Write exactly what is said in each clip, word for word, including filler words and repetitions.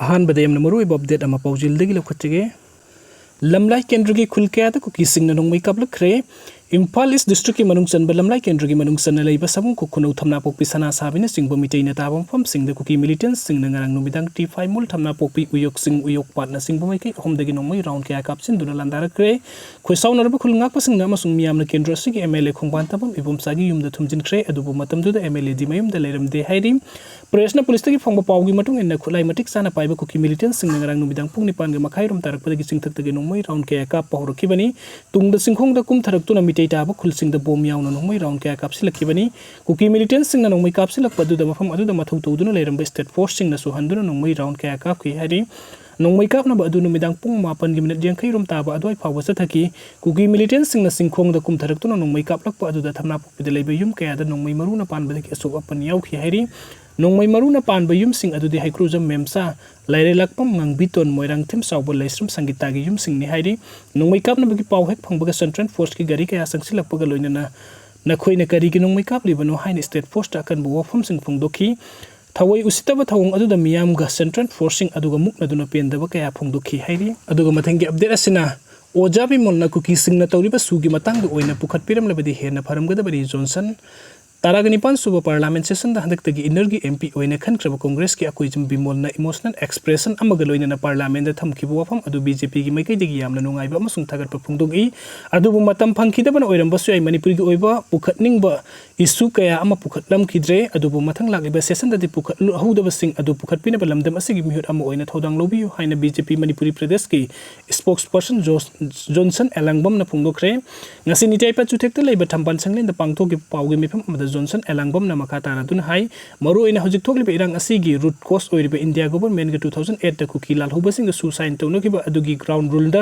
ꯑꯍꯥꯟꯕꯗ ꯌꯥꯝꯅ ꯃꯔꯨꯑꯣꯏꯕ ꯑꯞꯗꯦꯠ ꯑꯃ ꯄꯥꯎꯖꯦꯜꯗꯒꯤ ꯂꯧꯈꯠꯆꯒꯦ꯫ ꯂꯝꯂꯥꯏ ꯀꯦꯟꯗ꯭ꯔꯒꯤ ꯈꯨꯜ ꯀꯌꯥꯗ ꯀꯨꯀꯤꯁꯤꯡꯅ ꯅꯣꯡꯃꯩ ꯀꯥꯞꯂꯛꯈ꯭ꯔꯦ꯫ ꯏꯝꯐꯥꯜ ꯏꯁ ꯗꯤꯁꯇ꯭ꯔꯤꯛꯀꯤ ꯃꯅꯨꯡ ꯆꯟꯕ ꯂꯝꯂꯥꯏ ꯀꯦꯟꯗ꯭ꯔꯒꯤ ꯃꯅꯨꯡ ꯆꯟꯅ ꯂꯩꯕ ꯁꯥꯃꯨꯈꯣꯛ ꯈꯨꯅꯧ ꯊꯝꯅꯥꯄꯣꯛꯄꯤ ꯁꯅꯥꯁꯥꯕꯤꯅꯆꯤꯡꯕ ꯃꯤꯇꯩꯅ ꯇꯥꯕ ꯃꯐꯝꯁꯤꯡꯗ ꯀꯨꯀꯤ ꯃꯤꯂꯤꯇꯦꯟꯁꯁꯤꯡꯅ ꯉꯔꯥꯡ ꯅꯨꯃꯤꯗꯥꯡ ꯇꯤ ꯐꯥꯏꯃꯨꯜ ꯊꯝꯅꯥꯄꯣꯛꯄꯤ ꯎꯌꯣꯛꯆꯤꯡ ꯎꯌꯣꯛ ꯄꯥꯠꯅꯆꯤꯡꯕ ꯃꯥꯏꯀꯩ ꯑꯍꯨꯝꯗꯒꯤ ꯅꯣꯡꯃꯩ ꯔꯥꯎꯟ ꯀꯌꯥ ꯀꯥꯞꯁꯤꯟꯗꯨꯅ ꯂꯥꯟꯗꯥꯔꯛꯈ꯭ꯔꯦ꯫ ꯈꯣꯏꯁꯥꯎꯅꯔꯕ ꯈꯨꯜ ꯉꯥꯛꯄꯁꯤꯡꯅ ꯑꯃꯁꯨꯡ ꯃꯤꯌꯥꯝꯅ ꯀꯦꯟꯗ꯭ꯔ ꯑꯁꯤꯒꯤ ꯑꯦꯝ ꯑꯦꯜ ꯑꯦ ꯈꯣꯡꯕꯥꯟ ꯇꯝꯐꯝ ꯏꯕꯣꯝꯆꯥꯒꯤ ꯌꯨꯝꯗ ꯊꯨꯝꯖꯤꯟꯈ꯭ꯔꯦ꯫ ꯑꯗꯨꯕꯨ ꯃꯇꯝꯗꯨꯗ ꯑꯦꯝ ꯑꯦꯜ ꯑꯦꯗꯤ ꯃꯌꯨꯝꯗ ꯂꯩꯔꯝꯗꯦ ꯍꯥꯏꯔꯤ꯫ ꯄ꯭ꯔꯦꯁꯅ ꯄꯨꯂꯤꯁꯇꯒꯤ ꯐꯪꯕ ꯄꯥꯎꯒꯤ ꯃꯇꯨꯡ ꯏꯟꯅ ꯈꯨꯠꯂꯥꯏ ꯃꯇꯤꯛ ꯆꯥꯅ ꯄꯥꯏꯕ ꯀꯨꯀꯤ ꯃꯤꯂꯤꯇꯦꯟꯁꯤꯡꯅ ꯉꯔꯥꯡ ꯅꯨꯃꯤꯗꯥꯡ ꯄꯨꯡ ꯅꯤꯄꯥꯟꯒ ꯃꯈꯥꯏꯔꯣꯝ ꯇꯥꯔꯛꯄꯗꯒꯤ ꯆꯤꯡꯊꯛꯇꯒꯤ ꯅꯣꯡꯃꯩ ꯔꯥꯎꯟ ꯀꯌꯥ ꯀꯥꯞꯄ ꯍꯧꯔꯛꯈꯤꯕꯅꯤ꯫ ꯇꯨꯡꯗ ꯆꯤꯡꯈꯣꯡꯗ ꯀꯨꯝꯊꯔꯛꯇꯨꯅ ꯃꯤꯇꯩ ꯇꯥꯕ ꯈꯨꯜꯁꯤꯡꯗ ꯕꯣꯝ ꯌꯥꯎꯅ ꯅꯣꯡꯃꯩ ꯔꯥꯎꯟ ꯀꯌꯥ ꯀꯥꯞꯁꯤꯜꯂꯛꯈꯤꯕꯅꯤ꯫ ꯀꯨꯀꯤ ꯃꯤꯂꯤꯇꯦꯟꯁꯤꯡꯅ ꯅꯣꯡꯃꯩ ꯀꯥꯞꯁꯤꯜꯂꯛꯄ ꯑꯗꯨꯗ ꯃꯐꯝ ꯑꯗꯨꯗ ꯃꯊꯧ ꯇꯧꯗꯨꯅ ꯂꯩꯔꯝꯕ ꯁ꯭ꯇꯦꯠ ꯐꯣꯔꯁꯁꯤꯡꯅꯁꯨ ꯍꯟꯗꯨꯅ ꯅꯣꯡꯃꯩ ꯔꯥꯎꯟ ꯀꯌꯥ ꯀꯥꯞꯈꯤ ꯍꯥꯏꯔꯤ꯫ ꯅꯣꯡꯃꯩ ꯀꯥꯞꯅꯕ ꯑꯗꯨ ꯅꯨꯃꯤꯗꯥꯡ ꯄꯨꯡ ꯃꯥꯄꯟꯒꯤ ꯃꯤꯅꯤꯠ ꯌꯥꯡꯈꯩ ꯔꯣꯝ ꯇꯥꯕ ꯑꯗꯨꯋꯥꯏ ꯐꯥꯎꯕ ꯆꯠꯊꯈꯤ꯫ ꯀꯨꯀꯤ ꯃꯤꯂꯤꯇꯦꯟꯁꯤꯡꯅ ꯆꯤꯡꯈꯣꯡꯗ ꯀꯨꯝꯊꯔꯛꯇꯨꯅ ꯅꯣꯡꯃꯩ ꯀꯥꯞꯂꯛꯄ ꯑꯗꯨꯗ ꯊꯝꯅꯥꯄꯣꯛꯄꯤꯗ ꯂꯩꯕ ꯌꯨꯝ ꯀꯌꯥꯗ ꯅꯣꯡꯃꯩ ꯃꯔꯨꯅ ꯄꯥꯟꯕꯗꯒꯤ ꯑꯁꯣꯛ ꯑꯄꯟ ꯌꯥꯎꯈꯤ ꯍꯥꯏꯔꯤ꯫ ꯅꯣꯡꯃꯩ ꯃꯔꯨꯅ ꯄꯥꯟꯕ ꯌꯨꯝꯁꯤꯡ ꯑꯗꯨꯗꯤ ꯍꯩꯀ꯭ꯔꯨꯖꯝ ꯃꯦꯝꯆꯥ, ꯂꯥꯏꯔꯦꯂꯥꯛꯄꯝ ꯉꯥꯡꯕꯤꯇꯣꯟ, ꯃꯣꯏꯔꯥꯡꯊꯦꯝ ꯆꯥꯎꯕ, ꯂꯩꯁ꯭ꯔꯝ ꯁꯪꯒꯤꯇꯥꯒꯤ ꯌꯨꯝꯁꯤꯡꯅꯤ ꯍꯥꯏꯔꯤ꯫ ꯅꯣꯡꯃꯩ ꯀꯥꯞꯅꯕꯒꯤ ꯄꯥꯎ ꯍꯦꯛ ꯐꯪꯕꯒ ꯁꯦꯟꯇ꯭ꯔꯦꯜ ꯐꯣꯔꯁꯀꯤ ꯒꯥꯔꯤ ꯀꯌꯥ ꯆꯪꯁꯤꯜꯂꯛꯄꯒ ꯂꯣꯏꯅꯅ "ꯅꯈꯣꯏꯅ ꯀꯔꯤꯒꯤ ꯅꯣꯡꯃꯩ ꯀꯥꯞꯂꯤꯕꯅꯣ?" ꯍꯥꯏꯅ ꯁ꯭ꯇꯦꯠ ꯐꯣꯔꯁꯇ ꯑꯀꯟꯕ ꯋꯥꯐꯝꯁꯤꯡ ꯐꯣꯡꯗꯣꯛꯈꯤ꯫ ꯊꯑꯣꯏ ꯎꯁꯤꯠꯇꯕ ꯊꯧꯑꯣꯡ ꯑꯗꯨꯗ ꯃꯤꯌꯥꯝꯒ ꯁꯦꯟꯇ꯭ꯔꯦꯜ ꯐꯣꯔꯁꯁꯤꯡ ꯑꯗꯨꯒ ꯃꯨꯛꯅꯗꯨꯅ ꯄꯦꯟꯗꯕ ꯀꯌꯥ ꯐꯣꯡꯗꯣꯛꯈꯤ ꯍꯥꯏꯔꯤ꯫ ꯑꯗꯨꯒ ꯃꯊꯪꯒꯤ ꯑꯞꯗꯦꯠ ꯑꯁꯤꯅ ꯑꯣꯖꯥ ꯕꯤꯃꯣꯜꯅ ꯀꯨꯀꯤꯁꯤꯡꯅ ꯇꯧꯔꯤꯕ ꯁꯨꯒꯤ ꯃꯇꯥꯡꯗ ꯑꯣꯏꯅ ꯄꯨꯈꯠꯄꯤꯔꯝꯂꯕꯗꯤ ꯍꯦꯟꯅ ꯐꯔꯝꯒꯗꯕꯅꯤ꯫ ꯖꯣꯟꯁꯟ꯫ ꯇꯔꯥꯒ ꯅꯤꯄꯥꯟ ꯁꯨꯕ ꯄꯥꯔꯂꯥꯃꯦꯟ ꯁꯦꯁꯟꯗ ꯍꯟꯗꯛꯇꯒꯤ ꯏꯟꯅꯔꯒꯤ ꯑꯦꯝ ꯄꯤ ꯑꯣꯏꯅ ꯈꯟꯈ꯭ꯔꯕ ꯀꯣꯡꯒ꯭ꯔꯦꯁꯀꯤ ꯑꯀꯣꯏꯖꯝ ꯕꯤꯃꯣꯜꯅ ꯏꯃꯣꯁꯅꯦꯜ ꯑꯦꯛꯁꯄ꯭ꯔꯦꯁꯟ ꯑꯃꯒ ꯂꯣꯏꯅꯅ ꯄꯥꯔꯂꯥꯃꯦꯟꯗ ꯊꯝꯈꯤꯕ ꯋꯥꯐꯝ ꯑꯗꯨ ꯕꯤ ꯖꯦ ꯄꯤꯒꯤ ꯃꯥꯏꯀꯩꯗꯒꯤ ꯌꯥꯝꯅ ꯅꯨꯡꯉꯥꯏꯕ ꯑꯃꯁꯨꯡ ꯊꯥꯒꯠꯄ ꯐꯣꯡꯗꯣꯛꯏ꯫ ꯑꯗꯨꯕꯨ ꯃꯇꯝ ꯐꯪꯈꯤꯗꯕꯅ ꯑꯣꯏꯔꯝꯕꯁꯨ ꯌꯥꯏ꯫ ꯃꯅꯤꯄꯨꯔꯒꯤ ꯑꯣꯏꯕ ꯄꯨꯈꯠꯅꯤꯡꯕ ꯏꯁꯨ ꯀꯌꯥ ꯑꯃ ꯄꯨꯈꯠꯂꯝꯈꯤꯗ꯭ꯔꯦ, ꯑꯗꯨꯕꯨ ꯃꯊꯪ ꯂꯥꯛꯂꯤꯕ ꯁꯦꯁꯟꯗꯗꯤ ꯄꯨꯈꯠꯍꯧꯗꯕꯁꯤꯡ ꯑꯗꯨ ꯄꯨꯈꯠꯄꯤꯅꯕ ꯂꯝꯗꯝ ꯑꯁꯤꯒꯤ ꯃꯤꯍꯨꯠ ꯑꯃ ꯑꯣꯏꯅ ꯊꯧꯗꯥꯡ ꯂꯧꯕꯤꯌꯨ ꯍꯥꯏꯅ ꯕꯤ ꯖꯦ ꯄꯤ ꯃꯅꯤꯄꯨꯔꯤ ꯄ꯭ꯔꯗꯦꯁꯀꯤ ꯁ꯭ꯄꯣꯛꯁꯄꯔꯁꯟ ꯖꯣꯁ-, ꯖꯣꯟꯁꯟ ꯑꯦꯂꯥꯡꯕꯝꯅ ꯐꯣꯡꯗꯣꯛꯈ꯭ꯔꯦ꯫ ꯉꯁꯤ ꯅꯤꯇꯤ ꯑꯥꯌꯣꯒ ꯆꯨꯊꯦꯛꯇ ꯂꯩꯕ ꯊꯝꯕꯥꯜ ꯁꯪꯂꯦꯟꯗ ꯄꯥꯡꯊꯣꯛꯈꯤꯕ ꯄꯥꯎꯒꯤ ꯃꯤꯐꯝ ꯑꯃꯗ ꯖꯣꯟꯁꯟ ꯑꯦꯂꯥꯡꯕꯝꯅ ꯃꯈꯥ ꯇꯥꯔꯗꯨꯅ ꯍꯥꯏ, ꯃꯔꯨꯑꯣꯏꯅ ꯍꯧꯖꯤꯛ ꯊꯣꯛꯂꯤꯕ ꯏꯔꯥꯡ ꯑꯁꯤꯒꯤ ꯔꯨꯠ ꯀꯣꯁ ꯑꯣꯏꯔꯤꯕ ꯏꯟꯗꯤꯌꯥ ꯒꯣꯚꯔꯟꯃꯦꯟꯠꯒ ꯇꯨ ꯊꯥꯎꯖꯟ ꯑꯩꯠꯇ ꯀꯨꯀꯤ ꯂꯥꯜꯍꯧꯕꯁꯤꯡꯒ ꯁꯨ ꯁꯥꯏꯟ ꯇꯧꯅꯈꯤꯕ ꯑꯗꯨꯒꯤ ꯒ꯭ꯔꯥꯎꯟ ꯔꯨꯜꯗ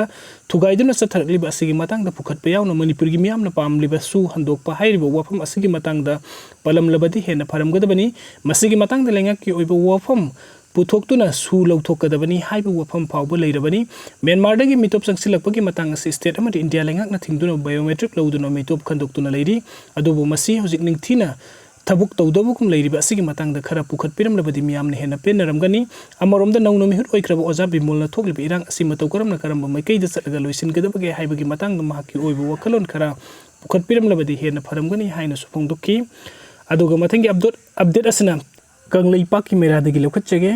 ꯊꯨꯒꯥꯏꯗꯨꯅ ꯆꯠꯊꯔꯛꯂꯤꯕ ꯑꯁꯤꯒꯤ ꯃꯇꯥꯡꯗ ꯄꯨꯈꯠꯄ ꯌꯥꯎꯅ ꯃꯅꯤꯄꯨꯔꯒꯤ ꯃꯤꯌꯥꯝꯅ ꯄꯥꯝꯂꯤꯕ ꯁꯨ ꯍꯟꯗꯣꯛꯄ ꯍꯥꯏꯔꯤꯕ ꯋꯥꯐꯝ ꯑꯁꯤꯒꯤ ꯃꯇꯥꯡꯗ ꯄꯜꯂꯝꯂꯕꯗꯤ ꯍꯦꯟꯅ ꯐꯔꯝꯒꯗꯕꯅꯤ꯫ ꯃꯁꯤꯒꯤ ꯃꯇꯥꯡꯗ ꯂꯩꯉꯥꯛꯀꯤ ꯑꯣꯏꯕ ꯋꯥꯐꯝ ꯄꯨꯊꯣꯛꯇꯨꯅ ꯁꯨ ꯂꯧꯊꯣꯛꯀꯗꯕꯅꯤ ꯍꯥꯏꯕ ꯋꯥꯐꯝ ꯐꯥꯎꯕ ꯂꯩꯔꯕꯅꯤ꯫ ꯃ꯭ꯌꯥꯟꯃꯥꯔꯗꯒꯤ ꯃꯤꯇꯣꯞ ꯆꯪꯁꯤꯜꯂꯛꯄꯒꯤ ꯃꯇꯥꯡ ꯑꯁꯤ ꯁ꯭ꯇꯦꯠ ꯑꯃꯗꯤ ꯏꯟꯗꯤꯌꯥ ꯂꯩꯉꯥꯛꯅ ꯊꯤꯡꯗꯨꯅ ꯕꯥꯏꯑꯣꯃꯦꯇ꯭ꯔꯤꯛ ꯂꯧꯗꯨꯅ ꯃꯤꯇꯣꯞ ꯈꯟꯗꯣꯛꯇꯨꯅ ꯂꯩꯔꯤ꯫ ꯑꯗꯨꯕꯨ ꯃꯁꯤ ꯍꯧꯖꯤꯛ ꯅꯤꯡꯊꯤꯅ ꯊꯕꯛ ꯇꯧꯗꯕꯒꯨꯝ ꯂꯩꯔꯤꯕ ꯑꯁꯤꯒꯤ ꯃꯇꯥꯡꯗ ꯈꯔ ꯄꯨꯈꯠꯄꯤꯔꯝꯂꯕꯗꯤ ꯃꯤꯌꯥꯝꯅ ꯍꯦꯟꯅ ꯄꯦꯟꯅꯔꯝꯒꯅꯤ꯫ ꯑꯃꯔꯣꯝꯗ ꯅꯧꯅ ꯃꯤꯍꯨꯠ ꯑꯣꯏꯈ꯭ꯔꯕ ꯑꯣꯖꯥ ꯕꯤꯃꯣꯜꯅ ꯊꯣꯛꯂꯤꯕ ꯏꯔꯥꯡ ꯑꯁꯤ ꯃꯇꯧ ꯀꯔꯝꯅ ꯀꯔꯝꯕ ꯃꯥꯏꯀꯩꯗ ꯆꯠꯂꯒ ꯂꯣꯏꯁꯤꯟꯒꯗꯕꯒꯦ ꯍꯥꯏꯕꯒꯤ ꯃꯇꯥꯡꯗ ꯃꯍꯥꯛꯀꯤ ꯑꯣꯏꯕ ꯋꯥꯈꯜꯂꯣꯟ ꯈꯔ ꯄꯨꯈꯠꯄꯤꯔꯝꯂꯕꯗꯤ ꯍꯦꯟꯅ ꯐꯔꯝꯒꯅꯤ ꯍꯥꯏꯅꯁꯨ ꯐꯣꯡꯗꯣꯛꯈꯤ꯫ ꯑꯗꯨꯒ ꯃꯊꯪꯒꯤ ꯑꯞꯗꯦꯠ ꯑꯞꯗꯦꯠ ꯑꯁꯤꯅ ꯀꯪꯂꯩꯄꯥꯛꯀꯤ ꯃꯩꯔꯥꯗꯒꯤ ꯂꯧꯈꯠꯆꯒꯦ꯫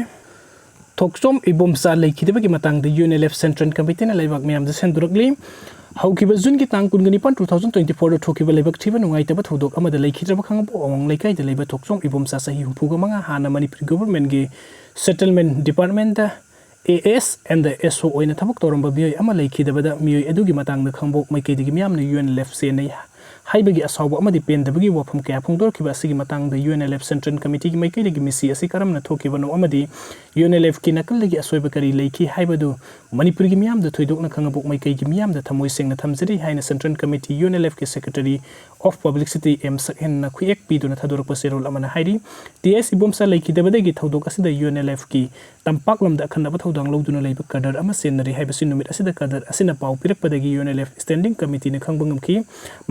ꯊꯣꯛꯆꯣꯝ ꯏꯕꯣꯝꯆꯥ ꯂꯩꯈꯤꯗꯕꯒꯤ ꯃꯇꯥꯡꯗ U N L F central ꯀꯃꯤꯇꯤꯅ ꯂꯩꯕꯥꯛ ꯃꯤꯌꯥꯝꯗ ꯁꯦꯡꯗꯣꯔꯛꯂꯤ꯫ ꯍꯧꯈꯤꯕ ꯖꯨꯟꯒꯤ ꯇꯥꯡ ꯀꯨꯟꯒ ꯅꯤꯄꯥꯟ, two thousand twenty fourꯗ ꯊꯣꯛꯈꯤꯕ ꯂꯥꯏꯕꯛ ꯊꯤꯕ ꯅꯨꯡꯉꯥꯏꯇꯕ ꯊꯧꯗꯣꯛ ꯑꯃꯗ ꯂꯩꯈꯤꯗ꯭ꯔꯕ ꯈꯥꯡꯉꯕꯣꯛ ꯑꯋꯥꯡ ꯂꯩꯀꯥꯏꯗ ꯂꯩꯕ ꯊꯣꯛꯆꯣꯝ ꯏꯕꯣꯝꯆꯥ ꯆꯍꯤ ꯍꯨꯝꯐꯨꯒ ꯃꯉꯥ ꯍꯥꯟꯅ ꯃꯅꯤꯄꯨꯔ ꯒꯣꯚꯔꯟꯃꯦꯟꯠꯀꯤ ꯁꯦꯇꯜꯃꯦꯟꯠ ꯗꯤꯄꯥꯔꯠꯃꯦꯟꯠꯇ A S N S O ꯑꯣꯏꯅ ꯊꯕꯛ ꯇꯧꯔꯝꯕ ꯃꯤꯑꯣꯏ ꯑꯃ ꯂꯩꯈꯤꯗꯕꯗ ꯃꯤꯑꯣꯏ ꯑꯗꯨꯒꯤ ꯃꯇꯥꯡꯗ ꯈꯥꯡꯉꯕꯣꯛ ꯃꯥꯏꯀꯩꯗꯒꯤ ꯃꯤꯌꯥꯝꯅ ꯌꯨ ꯑꯦꯟ ꯑꯦꯜ ꯑꯦꯐ ꯆꯦꯟꯅꯩ ꯍꯥꯏꯕꯒꯤ ꯑꯁꯥꯎꯕ ꯑꯃꯗꯤ ꯄꯦꯟꯗꯕꯒꯤ ꯋꯥꯐꯝ ꯀꯌꯥ ꯐꯣꯡꯗꯣꯔꯛꯈꯤꯕ ꯑꯁꯤꯒꯤ ꯃꯇꯥꯡꯗ U N L F central ꯀꯃꯤꯇꯤꯒꯤ ꯃꯥꯏꯀꯩꯗꯒꯤ ꯃꯤꯁꯤ ꯑꯁꯤ ꯀꯔꯝꯅ ꯊꯣꯛꯈꯤꯕꯅꯣ ꯑꯃꯗꯤ ꯌꯨ ꯑꯦꯟ ꯑꯦꯜ ꯑꯦꯐꯀꯤ ꯅꯥꯀꯜꯗꯒꯤ ꯑꯁꯣꯏꯕ ꯀꯔꯤ ꯂꯩꯈꯤ ꯍꯥꯏꯕꯗꯨ ꯃꯅꯤꯄꯨꯔꯒꯤ ꯃꯤꯌꯥꯝꯗ ꯊꯣꯏꯗꯣꯛꯅ ꯈꯥꯡꯉꯕꯣꯛ ꯃꯥꯏꯀꯩꯒꯤ ꯃꯤꯌꯥꯝꯗ ꯊꯃꯣꯏ ꯁꯦꯡꯅ ꯊꯝꯖꯔꯤ ꯍꯥꯏꯅ central committee U N L ꯑꯦꯐꯀꯤ ꯁꯦꯀ꯭ꯔꯦꯇꯔꯤ ꯑꯣꯐ ꯄꯕ꯭ꯂꯤꯁꯤꯇꯤ ꯑꯦꯝ ꯁꯛꯍꯦꯟꯅ ꯈꯨꯌꯦꯛ ꯄꯤꯗꯨꯅ ꯊꯥꯗꯣꯔꯛꯄ ꯆꯦꯔꯣꯜ ꯑꯃꯅ ꯍꯥꯏꯔꯤ, ꯇꯤ ꯑꯦꯁ ꯏꯕꯣꯝꯆꯥ ꯂꯩꯈꯤꯗꯕꯗꯒꯤ ꯊꯧꯗꯣꯛ ꯑꯁꯤꯗ ꯌꯨ ꯑꯦꯟ ꯑꯦꯜ ꯑꯦꯐꯀꯤ ꯇꯝꯄꯥꯛ ꯂꯝꯗ ꯑꯈꯟꯅꯕ ꯊꯧꯗꯥꯡ ꯂꯧꯗꯨꯅ ꯂꯩꯕ ꯀꯗꯔ ꯑꯃ ꯆꯦꯟꯅꯔꯤ ꯍꯥꯏꯕꯁꯤ ꯅꯨꯃꯤꯠ ꯑꯁꯤꯗ ꯀꯗꯔ ꯑꯁꯤꯅ ꯄꯥꯎ ꯄꯤꯔꯛꯄꯗꯒꯤ U N L F standing ꯀꯃꯤꯇꯤꯅ ꯈꯪꯕ ꯉꯝꯈꯤ꯫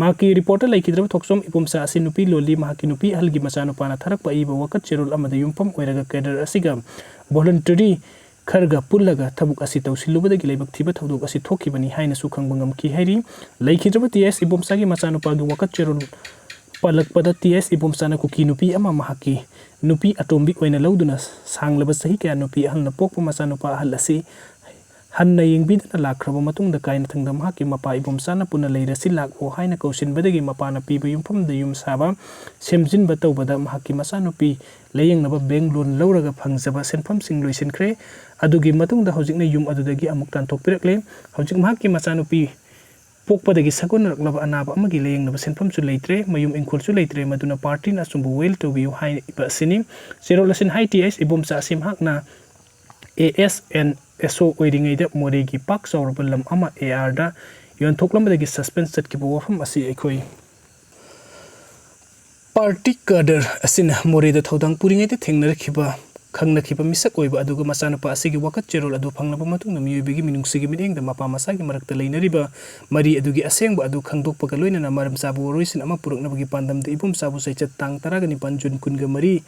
ꯃꯍꯥꯛꯀꯤ ꯔꯤꯄꯣꯔꯠꯇ ꯂꯩꯈꯤꯗ꯭ꯔꯕ ꯊꯣꯛꯆꯣꯝ ꯏꯕꯣꯝꯆꯥ ꯑꯁꯤ ꯅꯨꯄꯤ ꯂꯣꯜꯂꯤ꯫ ꯃꯍꯥꯛꯀꯤ ꯅꯨꯄꯤ ꯑꯍꯜꯒꯤ ꯃꯆꯥꯅꯨꯄꯥꯅ ꯊꯥꯔꯛꯄ ꯑꯏꯕ ꯋꯥꯀꯠ ꯆꯦꯔꯣꯜ ꯑꯃꯗ ꯌꯨꯝꯐꯝ ꯑꯣꯏꯔꯒ ꯀꯦꯗꯔ ꯑꯁꯤꯒ ꯚꯣꯂꯨꯟꯇꯔꯤ ꯈꯔꯒ ꯄꯨꯜꯂꯒ ꯊꯕꯛ ꯑꯁꯤ ꯇꯧꯁꯤꯜꯂꯨꯕꯗꯒꯤ ꯂꯥꯏꯕꯛ ꯊꯤꯕ ꯊꯧꯗꯣꯛ ꯑꯁꯤ ꯊꯣꯛꯈꯤꯕꯅꯤ ꯍꯥꯏꯅꯁꯨ ꯈꯪꯕ ꯉꯝꯈꯤ ꯍꯥꯏꯔꯤ꯫ ꯂꯩꯈꯤꯗ꯭ꯔꯕ ꯇꯤ ꯑꯦꯁ ꯏꯕꯣꯝꯆꯥꯒꯤ ꯃꯆꯥꯅꯨꯄꯥꯒꯤ ꯋꯥꯀꯠ ꯆꯦꯔꯣꯜ ꯄꯜꯂꯛꯄꯗ ꯇꯤ ꯑꯦꯁ ꯏꯕꯣꯝꯆꯥꯅ ꯀꯨꯀꯤ ꯅꯨꯄꯤ ꯑꯃ ꯃꯍꯥꯛꯀꯤ ꯅꯨꯄꯤ ꯑꯇꯣꯝꯕꯤ ꯑꯣꯏꯅ ꯂꯧꯗꯨꯅ ꯁꯥꯡꯂꯕ ꯆꯍꯤ ꯀꯌꯥ ꯅꯨꯄꯤ ꯑꯍꯜꯅ ꯄꯣꯛꯄ ꯃꯆꯥꯅꯨꯄꯥ ꯑꯍꯜ ꯑꯁꯤ ꯍꯟꯅ ꯌꯦꯡꯕꯤꯗꯅ ꯂꯥꯛꯈ꯭ꯔꯕ ꯃꯇꯨꯡꯗ ꯀꯥꯏꯅꯊꯪꯗ ꯃꯍꯥꯛꯀꯤ ꯃꯄꯥ ꯏꯕꯣꯝꯆꯥꯅ ꯄꯨꯟꯅ ꯂꯩꯔꯁꯤ ꯂꯥꯛꯂꯣ ꯍꯥꯏꯅ ꯀꯧꯁꯤꯟꯕꯗꯒꯤ ꯃꯄꯥꯅ ꯄꯤꯕ ꯌꯨꯝꯐꯝꯗ ꯌꯨꯝ ꯁꯥꯕ ꯁꯦꯝꯖꯤꯟꯕ ꯇꯧꯕꯗ ꯃꯍꯥꯛꯀꯤ ꯃꯆꯥꯅꯨꯄꯤ ꯂꯥꯌꯦꯡꯅꯕ ꯕꯦꯡ ꯂꯣꯟ ꯂꯧꯔꯒ ꯐꯪꯖꯕ ꯁꯦꯟꯐꯝꯁꯤꯡ ꯂꯣꯏꯁꯤꯟꯈ꯭ꯔꯦ꯫ ꯑꯗꯨꯒꯤ ꯃꯇꯨꯡꯗ ꯍꯧꯖꯤꯛꯅ ꯌꯨꯝ ꯑꯗꯨꯗꯒꯤ ꯑꯃꯨꯛ ꯇꯥꯟꯊꯣꯛꯄꯤꯔꯛꯂꯦ꯫ ꯍꯧꯖꯤꯛ ꯃꯍꯥꯛꯀꯤ ꯃꯆꯥꯅꯨꯄꯤ ꯄꯣꯛꯄꯗꯒꯤ ꯁꯥꯒꯣꯟꯅꯔꯛꯂꯕ ꯑꯅꯥꯕ ꯑꯃꯒꯤ ꯂꯥꯌꯦꯡꯅꯕ ꯁꯦꯟꯐꯝꯁꯨ ꯂꯩꯇ꯭ꯔꯦ, ꯃꯌꯨꯝ ꯏꯪꯈꯣꯜꯁꯨ ꯂꯩꯇ꯭ꯔꯦ꯫ ꯃꯗꯨꯅ ꯄꯥꯔꯇꯤꯅ ꯑꯆꯨꯝꯕ ꯋꯤꯜ ꯇꯧꯕꯤꯌꯨ ꯍꯥꯏꯔꯤꯕ ꯑꯁꯤꯅꯤ꯫ ꯆꯦꯔꯣꯜ ꯑꯁꯤꯅ ꯍꯥꯏ, ꯇꯤ ꯑꯦꯁ ꯏꯕꯣꯝꯆꯥ ꯑꯁꯤ ꯃꯍꯥꯛꯅ ꯑꯦ ꯑꯦꯁ ꯑꯦꯟ ꯑꯦꯁ ꯑꯣ ꯑꯣꯏꯔꯤꯉꯩꯗ ꯃꯣꯔꯦꯒꯤ ꯄꯥꯛ ꯆꯥꯎꯔꯕ ꯂꯝ ꯑꯃ ꯑꯦ ꯑꯥꯔꯗ ꯌꯣꯟꯊꯣꯛꯂꯝꯕꯗꯒꯤ ꯁꯁꯄꯦꯟꯁ ꯆꯠꯈꯤꯕ ꯋꯥꯐꯝ ꯑꯁꯤ ꯑꯩꯈꯣꯏ ꯄꯥꯔꯇꯤ ꯀꯥꯗꯔ ꯑꯁꯤꯅ ꯃꯣꯔꯦꯗ ꯊꯧꯗꯥꯡ ꯄꯨꯔꯤꯉꯩꯗ ꯊꯦꯡꯅꯔꯛꯈꯤꯕ ꯈꯪꯅꯈꯤꯕ ꯃꯤꯁꯛ ꯑꯣꯏꯕ ꯑꯗꯨꯒ ꯃꯆꯥꯅꯨꯄꯥ ꯑꯁꯤꯒꯤ ꯋꯥꯀꯠ ꯆꯦꯔꯣꯜ ꯑꯗꯨ ꯐꯪꯂꯕ ꯃꯇꯨꯡꯗ ꯃꯤꯑꯣꯏꯕꯒꯤ ꯃꯤꯅꯨꯡꯁꯤꯒꯤ ꯃꯤꯠꯌꯦꯡꯗ ꯃꯄꯥ ꯃꯆꯥꯒꯤ ꯃꯔꯛꯇ ꯂꯩꯅꯔꯤꯕ ꯃꯔꯤ ꯑꯗꯨꯒꯤ ꯑꯁꯦꯡꯕ ꯑꯗꯨ ꯈꯪꯗꯣꯛꯄꯒ ꯂꯣꯏꯅꯅ ꯃꯔꯝ ꯆꯥꯕ ꯋꯥꯔꯣꯏꯁꯤꯟ ꯑꯃ ꯄꯨꯔꯛꯅꯕꯒꯤ ꯄꯥꯟꯗꯝꯗ ꯏꯕꯣꯝꯆꯥꯕꯨ ꯆꯩꯆꯠ ꯇꯥꯡ ꯇꯔꯥꯒ ꯅꯤꯄꯥꯟ ꯖꯨꯟ ꯀꯨꯟꯒ ꯃꯔꯤ,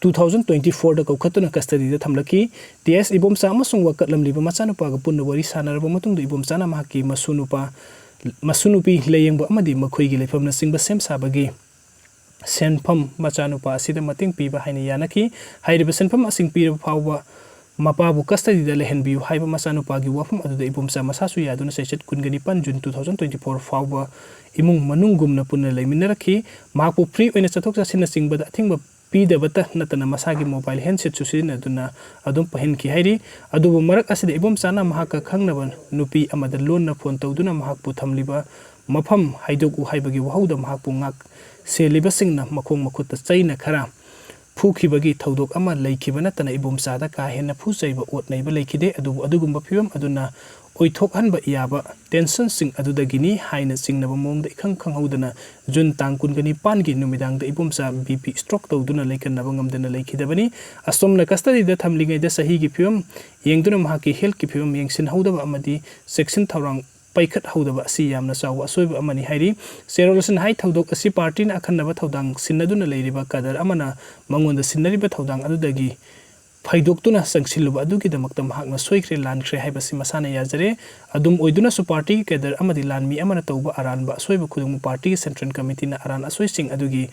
two thousand twenty fourꯗ ꯀꯧꯈꯠꯇꯨꯅ custody ꯗ ꯊꯝꯂꯛꯈꯤ꯫ ꯇꯤ ꯑꯦꯁ ꯏꯕꯣꯝꯆꯥ ꯑꯃꯁꯨꯡ ꯋꯥꯀꯠꯂꯝꯂꯤꯕ ꯃꯆꯥꯅꯨꯄꯥꯒ ꯄꯨꯟꯅ ꯋꯥꯔꯤ ꯁꯥꯟꯅꯔꯕ ꯃꯇꯨꯡꯗ ꯏꯕꯣꯝꯆꯥꯅ ꯃꯍꯥꯛꯀꯤ ꯃꯁꯨ ꯅꯨꯄꯥ, ꯃꯁꯨ ꯅꯨꯄꯤ ꯂꯥꯌꯦꯡꯕ ꯑꯃꯗꯤ ꯃꯈꯣꯏꯒꯤ ꯂꯩꯐꯝꯅꯆꯤꯡꯕ ꯁꯦꯝ ꯁꯥꯕꯒꯤ ꯁꯦꯟꯐꯝ ꯃꯆꯥꯅꯨꯄꯥ ꯑꯁꯤꯗ ꯃꯇꯦꯡ ꯄꯤꯕ ꯍꯥꯏꯅ ꯌꯥꯅꯈꯤ꯫ ꯍꯥꯏꯔꯤꯕ ꯁꯦꯟꯐꯝ ꯑꯁꯤꯡ ꯄꯤꯔꯕ ꯐꯥꯎꯕ ꯃꯄꯥꯕꯨ custody ꯗ ꯂꯩꯍꯟꯕꯤꯌꯨ ꯍꯥꯏꯕ ꯃꯆꯥꯅꯨꯄꯥꯒꯤ ꯋꯥꯐꯝ ꯑꯗꯨꯗ ꯏꯕꯣꯝꯆꯥ ꯃꯁꯥꯁꯨ ꯌꯥꯗꯨꯅ ꯆꯩꯆꯠ ꯀꯨꯟꯒ ꯅꯤꯄꯥꯟ June two thousand twenty four ꯐꯥꯎꯕ ꯏꯃꯨꯡ ꯃꯅꯨꯡꯒꯨꯝꯅ ꯄꯨꯟꯅ ꯂꯩꯃꯤꯟꯅꯔꯛꯈꯤ꯫ ꯃꯍꯥꯛꯄꯨ free ꯑꯣꯏꯅ ꯆꯠꯊꯣꯛ ꯆꯠꯁꯤꯟꯅꯆꯤꯡꯕꯗ ꯑꯊꯤꯡꯕ ꯄꯤꯗꯕꯇ ꯅꯠꯇꯅ ꯃꯁꯥꯒꯤ mobile handset ꯁꯨ ꯁꯤꯖꯤꯟꯅꯗꯨꯅ ꯑꯗꯨꯝ ꯄꯥꯏꯍꯟꯈꯤ ꯍꯥꯏꯔꯤ꯫ ꯑꯗꯨꯕꯨ ꯃꯔꯛ ꯑꯁꯤꯗ ꯏꯕꯣꯝꯆꯥꯅ ꯃꯍꯥꯛꯀ ꯈꯪꯅꯕ ꯅꯨꯄꯤ ꯑꯃꯗ ꯂꯣꯟꯅ phone ꯇꯧꯗꯨꯅ ꯃꯍꯥꯛꯄꯨ ꯊꯝꯂꯤꯕ ꯃꯐꯝ ꯍꯥꯏꯗꯣꯛꯎ ꯍꯥꯏꯕꯒꯤ ꯋꯥꯍꯧꯗ ꯃꯍꯥꯛꯄꯨ ꯉꯥꯛ ꯁꯦꯜꯂꯤꯕꯁꯤꯡꯅ ꯃꯈꯣꯡ ꯃꯈꯨꯠꯇ ꯆꯩꯅ ꯈꯔ ꯐꯨꯈꯤꯕꯒꯤ ꯊꯧꯗꯣꯛ ꯑꯃ ꯂꯩꯈꯤꯕ ꯅꯠꯇꯅ ꯏꯕꯣꯝꯆꯥꯗ ꯀꯥ ꯍꯦꯟꯅ ꯐꯨ ꯆꯩꯕ, ꯑꯣꯠ ꯅꯩꯕ ꯂꯩꯈꯤꯗꯦ꯫ ꯑꯗꯨꯕꯨ ꯑꯗꯨꯒꯨꯝꯕ ꯐꯤꯕꯝ ꯑꯗꯨꯅ ꯑꯣꯏꯊꯣꯛꯍꯟꯕ ꯌꯥꯕ tension ꯁꯤꯡ ꯑꯗꯨꯗꯒꯤꯅꯤ ꯍꯥꯏꯅ ꯆꯤꯡꯅꯕ ꯃꯑꯣꯡꯗ ꯏꯈꯪ ꯈꯪꯍꯧꯗꯅ ꯖꯨꯟ ꯇꯥꯡ ꯀꯨꯟꯒ ꯅꯤꯄꯥꯟꯒꯤ ꯅꯨꯃꯤꯗꯥꯡꯗ ꯏꯕꯣꯝꯆꯥ BP stroke ꯇꯧꯗꯨꯅ ꯂꯩꯀꯟꯅꯕ ꯉꯝꯗꯅ ꯂꯩꯈꯤꯗꯕꯅꯤ꯫ ꯑꯁꯣꯝꯅ custody ꯗ ꯊꯝꯂꯤꯉꯩꯗ ꯆꯍꯤꯒꯤ ꯐꯤꯕꯝ ꯌꯦꯡꯗꯨꯅ ꯃꯍꯥꯛꯀꯤ health ꯀꯤ ꯐꯤꯕꯝ ꯌꯦꯡꯁꯤꯟꯍꯧꯗꯕ ꯑꯃꯗꯤ ꯆꯦꯛꯁꯤꯟ ꯊꯧꯔꯥꯡ ꯄꯥꯏꯈꯠꯍꯧꯗꯕ ꯑꯁꯤ ꯌꯥꯝꯅ ꯆꯥꯎꯕ ꯑꯁꯣꯏꯕ ꯑꯃꯅꯤ ꯍꯥꯏꯔꯤ꯫ ꯆꯦꯔꯣꯜ ꯑꯁꯤꯅ ꯍꯥꯏ, ꯊꯧꯗꯣꯛ ꯑꯁꯤ party ꯅ ꯑꯈꯟꯅꯕ ꯊꯧꯗꯥꯡ ꯁꯤꯟꯅꯗꯨꯅ ꯂꯩꯔꯤꯕ cadre ꯑꯃꯅ ꯃꯉꯣꯟꯗ ꯁꯤꯟꯅꯔꯤꯕ ꯊꯧꯗꯥꯡ ꯑꯗꯨꯗꯒꯤ ꯐꯩꯗꯣꯛꯇꯨꯅ ꯆꯪꯁꯤꯜꯂꯨꯕ ꯑꯗꯨꯒꯤꯗꯃꯛꯇ ꯃꯍꯥꯛꯅ ꯁꯣꯏꯈ꯭ꯔꯦ, ꯂꯥꯟꯈ꯭ꯔꯦ ꯍꯥꯏꯕꯁꯤ ꯃꯁꯥꯅ ꯌꯥꯖꯔꯦ꯫ ꯑꯗꯨꯝ ꯑꯣꯏꯗꯨꯅꯁꯨ party ꯒꯤ cadre ꯑꯃꯗꯤ ꯂꯥꯟꯃꯤ ꯑꯃꯅ ꯇꯧꯕ ꯑꯔꯥꯟꯕ ꯑꯁꯣꯏꯕ ꯈꯨꯗꯤꯡꯃꯛ party ꯒꯤ central committee ꯅ ꯑꯔꯥꯟ ꯑꯁꯣꯏꯁꯤꯡ ꯑꯗꯨꯒꯤ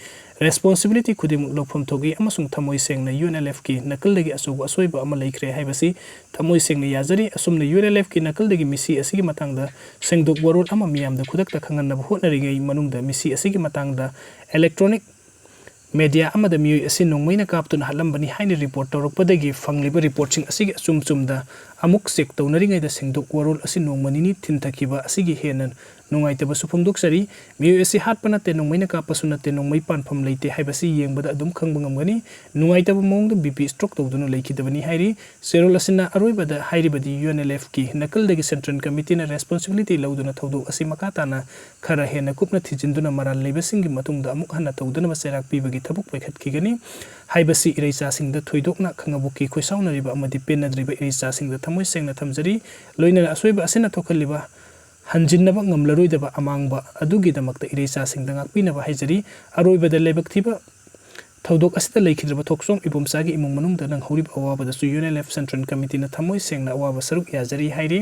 responsibility ꯈꯨꯗꯤꯡꯃꯛ ꯂꯧꯐꯝ ꯊꯣꯛꯏ ꯑꯃꯁꯨꯡ ꯊꯃꯣꯏ ꯁꯦꯡꯅ UNLF ꯀꯤ ꯅꯥꯀꯜꯗꯒꯤ ꯑꯆꯧꯕ ꯑꯁꯣꯏꯕ ꯑꯃ ꯂꯩꯈ꯭ꯔꯦ ꯍꯥꯏꯕꯁꯤ ꯊꯃꯣꯏ ꯁꯦꯡꯅ ꯌꯥꯖꯔꯤ꯫ ꯑꯁꯨꯝꯅ UNLF ꯀꯤ ꯅꯥꯀꯜꯗꯒꯤ ꯃꯤꯁꯤ ꯑꯁꯤꯒꯤ ꯃꯇꯥꯡꯗ ꯁꯦꯡꯗꯣꯛ ꯋꯥꯔꯣꯜ ꯑꯃ ꯃꯤꯌꯥꯝꯗ ꯈꯨꯗꯛꯇ ꯈꯪꯍꯟꯅꯕ ꯍꯣꯠꯅꯔꯤꯉꯩ ꯃꯅꯨꯡꯗ ꯃꯤꯁꯤ ꯑꯁꯤꯒꯤ ꯃꯇꯥꯡꯗ electronic media ꯑꯃꯗ ꯃꯤꯑꯣꯏ ꯑꯁꯤ ꯅꯣꯡꯃꯩꯅ ꯀꯥꯞꯇꯨꯅ ꯍꯥꯠꯂꯝꯕꯅꯤ ꯍꯥꯏꯅ report ꯇꯧꯔꯛꯄꯗꯒꯤ ꯐꯪꯂꯤꯕ report ꯁꯤꯡ ꯑꯁꯤꯒꯤ ꯑꯆꯨꯝ ꯆꯨꯝꯗ ꯑꯃꯨꯛ ꯆꯦꯛ ꯇꯧꯅꯔꯤꯉꯩꯗ ꯁꯦꯡꯗꯣꯛ ꯋꯥꯔꯣꯜ ꯑꯁꯤ ꯅꯣꯡꯃ ꯅꯤꯅꯤ ꯊꯤꯟꯊꯈꯤꯕ ꯑꯁꯤꯒꯤ ꯍꯦꯟꯅ ꯅꯨꯡꯉꯥꯏꯇꯕꯁꯨ ꯐꯣꯡꯗꯣꯛꯆꯔꯤ꯫ ꯃꯤꯑꯣꯏ ꯑꯁꯤ ꯍꯥꯠꯄ ꯅꯠꯇꯦ, ꯅꯣꯡꯃꯩꯅ ꯀꯥꯞꯄꯁꯨ ꯅꯠꯇꯦ, ꯅꯣꯡꯃꯩ ꯄꯥꯟꯐꯝ ꯂꯩꯇꯦ ꯍꯥꯏꯕꯁꯤ ꯌꯦꯡꯕꯗ ꯑꯗꯨꯝ ꯈꯪꯕ ꯉꯝꯒꯅꯤ꯫ ꯅꯨꯡꯉꯥꯏꯇꯕ ꯃꯑꯣꯡꯗ ꯕꯤ ꯄꯤ ꯁ꯭ꯇ꯭ꯔꯣꯛ ꯇꯧꯗꯨꯅ ꯂꯩꯈꯤꯗꯕꯅꯤ ꯍꯥꯏꯔꯤ꯫ ꯆꯦꯔꯣꯜ ꯑꯁꯤꯅ ꯑꯔꯣꯏꯕꯗ ꯍꯥꯏꯔꯤꯕꯗꯤ ꯌꯨ ꯑꯦꯟ ꯑꯦꯜ ꯑꯦꯐꯀꯤ ꯅꯥꯀꯜꯗꯒꯤ ꯁꯦꯟꯇ꯭ꯔꯦꯜ ꯀꯃꯤꯇꯤꯅ ꯔꯦꯁꯄꯣꯟꯁꯤꯕꯤꯂꯤꯇꯤ ꯂꯧꯗꯨꯅ ꯊꯧꯗꯣꯛ ꯑꯁꯤ ꯃꯈꯥ ꯇꯥꯅ ꯈꯔ ꯍꯦꯟꯅ ꯀꯨꯞꯅ ꯊꯤꯖꯤꯟꯗꯨꯅ ꯃꯔꯥꯜ ꯂꯩꯕꯁꯤꯡꯒꯤ ꯃꯇꯨꯡꯗ ꯑꯃꯨꯛ ꯍꯟꯅ ꯇꯧꯗꯅꯕ ꯆꯩꯔꯥꯛ ꯄꯤꯕꯒꯤ ꯊꯕꯛ ꯄꯥꯏꯈꯠꯈꯤꯒꯅꯤ ꯍꯥꯏꯕꯁꯤ ꯏꯔꯩꯆꯥꯁꯤꯡꯗ ꯊꯣꯏꯗꯣꯛꯅ ꯈꯪꯉꯕꯣꯛꯀꯤ ꯈꯣꯏꯁꯥꯎꯅꯔꯤꯕ ꯑꯃꯗꯤ ꯄꯦꯟꯅꯗ꯭ꯔꯤꯕ ꯏꯔꯩꯆꯥꯁꯤꯡꯗ ꯊꯃꯣꯏ ꯁꯦꯡꯅ ꯊꯝꯖꯔꯤ꯫ ꯂꯣꯏꯅꯅ ꯑꯁꯣꯏꯕ ꯑꯁꯤꯅ ꯊꯣꯛꯍꯜꯂꯤꯕ ꯍꯟꯖꯤꯟꯅꯕ ꯉꯝꯂꯔꯣꯏꯗꯕ ꯑꯃꯥꯡꯕ ꯑꯗꯨꯒꯤꯗꯃꯛꯇ ꯏꯔꯩꯆꯥꯁꯤꯡꯗ ꯉꯥꯛꯄꯤꯅꯕ ꯍꯥꯏꯖꯔꯤ꯫ ꯑꯔꯣꯏꯕꯗ ꯂꯥꯏꯕꯛ ꯊꯤꯕ ꯊꯧꯗꯣꯛ ꯑꯁꯤꯗ ꯂꯩꯈꯤꯗ꯭ꯔꯕ ꯊꯣꯛꯆꯣꯝ ꯏꯕꯣꯝꯆꯥꯒꯤ ꯏꯃꯨꯡ ꯃꯅꯨꯡꯗ ꯅꯪꯍꯧꯔꯤꯕ ꯑꯋꯥꯕꯗꯁꯨ U N L F central ꯀꯃꯤꯇꯤꯅ ꯊꯃꯣꯏ ꯁꯦꯡꯅ ꯑꯋꯥꯕ ꯁꯔꯨꯛ ꯌꯥꯖꯔꯤ ꯍꯥꯏꯔꯤ꯫